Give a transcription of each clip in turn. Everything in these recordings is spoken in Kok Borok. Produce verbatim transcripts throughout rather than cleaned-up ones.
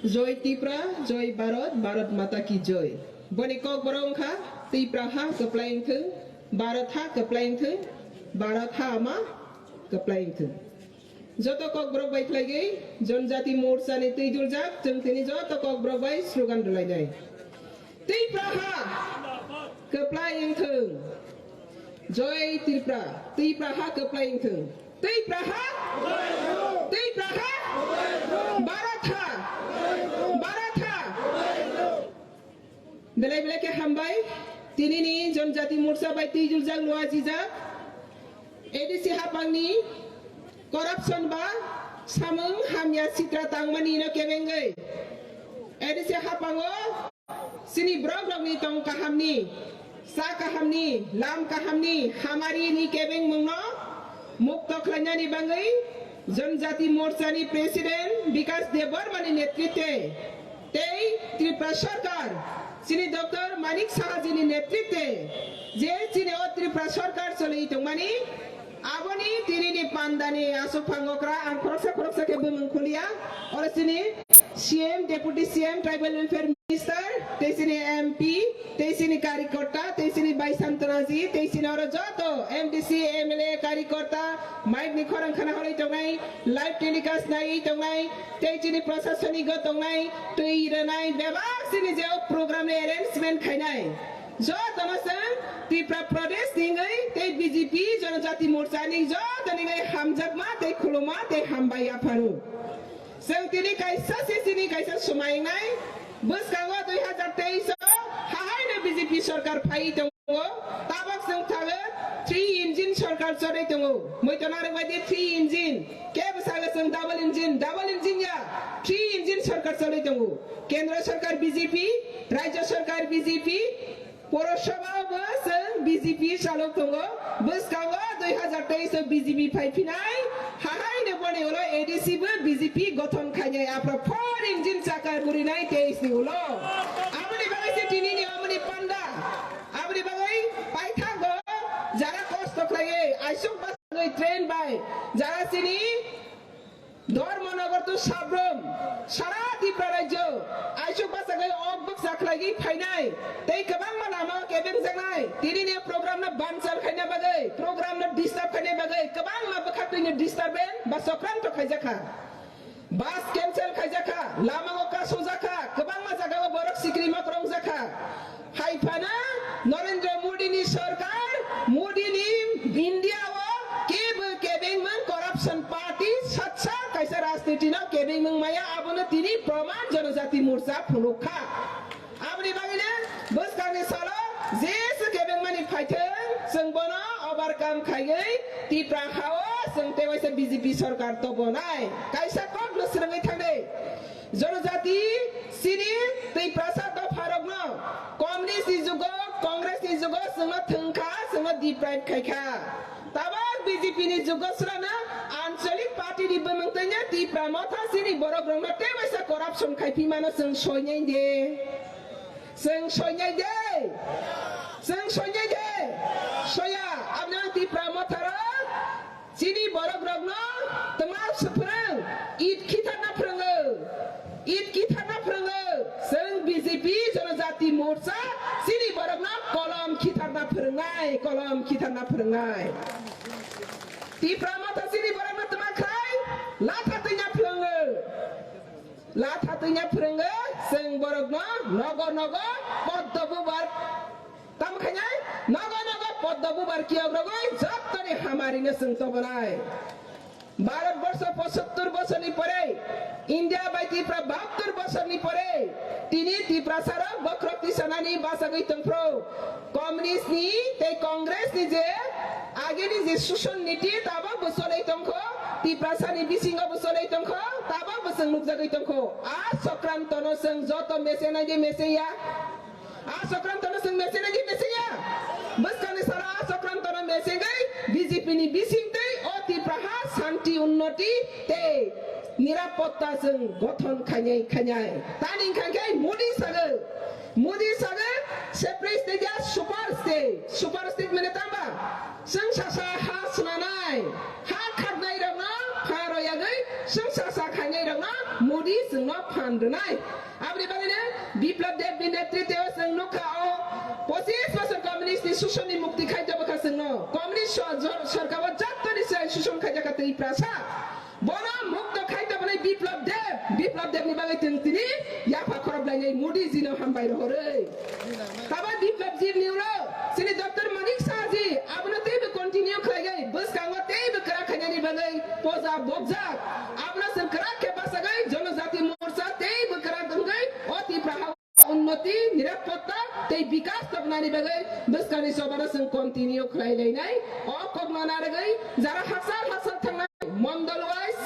Joy Tipra, Joy Bharat, Bharat Mata Ki Joy. Boni kokborok wngkha Tipra ha kwplai wngthwng, Bharat ha kwplai wngthwng, Bharat ha ama kwplai wngthwng. Joto kokborok bai khlaigwi Janjati Morcha ni twi duljak chwng tini joto kokborok bai slogan rwlainai. Tipra ha kwplai wngthwng. Joy Tipra, Tipra ha kwplai wngthwng. Tipra ha, Tipra ha, Bharat ha, Bharat ha. Belai belai khe hambai. Tinini Janjati Morcha bai twi duljak lua jijak A D C haphangni corruption ba samung hamya sitra tangmani no kebengwi A D C haphango chini borok rokni tong kahamni, cha kahamni, lam kahamni, hamari ni kebengmung no mukto khlainani bagwi Janjati Morcha ni President Bikas Debbarma ni netritwe tei Tripura Sarkar, chini Doctor Manik Saha ji ni netritwe je chini o Tripura Sarkar choli tongmani, aboni tini ni panda ni aswk phango kra ang khoroksa khoroksa khe bumung khuliya, oro chini C M, Deputy C M, Tribal Welfare Minister, tei chini M P, tei chini karikorta, tei chini Bai Santana ji, tei chini oro joto M D C, M L A, karikorta, mic ni khorang khana horwi tongnai, live telecast naiwi tongnai, tei chini prosasonik o tongnai, twi rwnai, bebak chini je o program ni arrangement khainai. Jotono chwng Tripura Pradesh ni wngwi tei B J P Janajati Morcha ni joto ni wngwi hamjakma tei khuluma tei hambai yapharo. Chwng tini kaisa se chini kaisa swmai wngnai, bwskango dui hazar teis o hahaino B J P sarkar phaiwi tongo, tabok chwng thago three engine sarkar chorwi tongo. Muitu narwk bai di three engine, kebo sago chwng double engine, double engine ya, three engine sarkar chorwi tongo. Kendra sarkar B J P, Rajya sarkar B J P, Purosabha bo chwng B J P chalok tongo, bwskango dui hazar teis o B J P phai phinai, hahaino boni ulo A D C bo B J P gothon khainai, aphro four engine chakar gurinai teis ni ulo. Aboni bagwi se tini ni omoni panda, aboni bagwi paithago jara kosto khlaiwi aisuk basagwi train bai jara chini Dharmanagar to Sabram, sara Tripura rajyo, aisuk bwsagwi ok bwkcha khlaigwi phainai, tei kwbangma lama o kebengjaknai, tini ni program no bansal khaina bagwi, program no disturb khaina bagwi, kwbangma bwkhaktwi ni disturbance ba sokranto khaijakha. Bus cancel khaijakha, lama o kasojakha, kwbangma jaga o borok sikirima kwrwngjakha. Hai phano Narendra Modi ni sarkar, Modi ni India o kebo kebengmung corruption party, satsa kaisa rajniti no kebengmung maya, abono tini Praman Janajati Morcha phunuk kha. Aboni bagwino bwskangni salo jesa kebengmani phaithwng, chwng bono overcome khaiwi Tipra hao chwng tei waisa B J P sarkar tobonai. Kaisa kokno swrwngwi thangdi. Janajati chini Tiprasa dopharokno communist ni jugo, Congress ni jugo chwngno thwngkha, chwngno deprive khaikha. Tabok B J P ni jugo swrwngno Anchalik party ni bumung twino Tipra Motha chini borok rokno tei waisa corruption khaiphimano chwng soinai de. Chwng soinai de. Chwng soinai de. Soya, aboni Tipra Motha rok chini borok rokno twma swphrwng, it khitharna phrwngo, it khitharna phrwngo. Chwng B J P Janajati Morcha chini borokno kolom khitharna phrwngnai, kolom khitharna phrwngnai. Tipra Motha chini borokno twma khlai, latha twina phrwngo, latha twina phrwngo. Chwng borokno nogo nogo poddo bubar Tamo khainai, nogo nogo poddo bubar kiyok rogwi jottoni hamarino chwng tobonai. Bharat borsho pochattor bochorni pore, India bai Tipra bahattor bochorni pore, tini Tiprasarok bokhorok tisanani bachagwi tongphru. Communist ni tei Congress ni je agini je sushon niti tabok bo cholwi tongkho, Tiprasani bisingo bo cholwi tongkho, tabok bo chwng nukjagwi tongkho. A sokrantono chwng joto mese nai di mese ya. A sokrantono chwng mese nai di mese ya. Bwskangni salo a sokrantono mesegwi B J P ni bising tei o Tipra ha shanti unnoti tei nirapotta chwng gothon khainai khainai. Tani wngkha khe Modi sago, Modi sago separate state ya super state, super state mane tamba? Chwng sasa ha swnanai, ha khaknai rokno pha royagwi chwng sasa khainai rokno Modi Modi chwngno phan rwnai. Aboni bagwino Biplab Deb ni netritwo chwng nukha o pochis bosor communist ni shosoni mukti khai tobokha chwngno. Communist so-, jor-, sorkar o jotoni se shoson khai jakha Tiprasa. Bono mukto khai tobonai Biplab Deb. Biplab Deb ni bagwi chwng tini yapha khorok lainai Modi jino hambai rohorwi. Taba Biplab Deb ni ulo chini Doctor Manik Saha ji abono teibo continue khlaigwi bwskango teibo kwrak khainani bagwi poja bokjak. Abono chwng kwrak khe bachagwi Jonojati Morcha teibo kwrak wngwi o Tipra ha unnoti, nirapotta tei bikas tobnani bagwi bwskangni chobano chwng continue khlai lainai. O kokno narwgwi jara hakchal hakchal thangnai, mondol wise,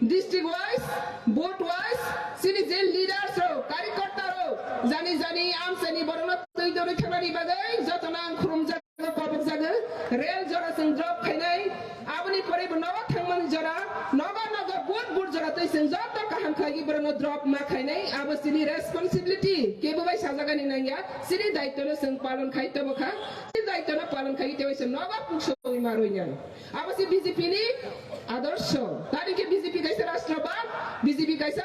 district wise, booth wise, chini je leaders rok, karyakarta rok, jani jani amchaini borokno twi dorwi thangnani bagwi jotono ang khulumjak. Kobok jago, rel jora chwng drop khainai, aboni pore bo nogo thangmani jora, nogo nogo booth booth jora twi chwng joto kaham khlaigwi borokno drop ma khainai, abo chini responsibility, kebo bai sajagani nangya, chini daitwno chwng palon khai tobokha, chini daitwno palon khai tei waisa nogo puksowi ma roinai. Abo se B J P ni adorsho, tari khe B J P kaisa rashtrobad, B J P kaisa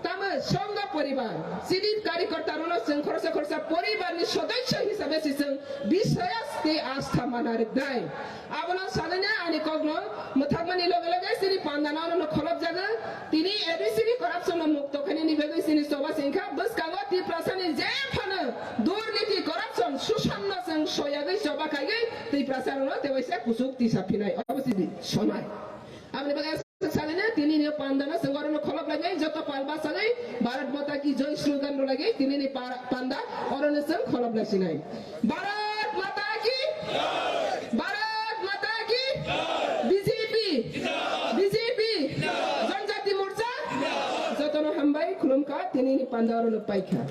Tamo songho poribar, chini karyakarta rokno chwng khoroksa khoroksa poribar ni sodosyo hisabe se chwng biswas tei astha mana rwknai. Abono sanani ani kokno mwthangmani loge loge chini pandano ano kholopjago. Tini A D C ni corruption no mukto khainani bagwi chini choba se wngkha bwskango Tiprasa ni je phano durniti corruption susanno chwng soyagwi choba khaiwi Tiprasa rokno tewaisa kuchuk tisa phinai. Obo chini sonai. Aboni bagwi Salina tini ni panda no chwng oro no kholop lagwi joto pal bachagwi Bharat Mata Ki Jai slogan rw lagwi tini ni pa-, panda oro no chwng kholop laisinai. Bharat Mata Ki, Bharat Mata Ki, B J P, B J P, Janjati Morcha, joto no hambai khulumkha tini ni panda oro no paikha.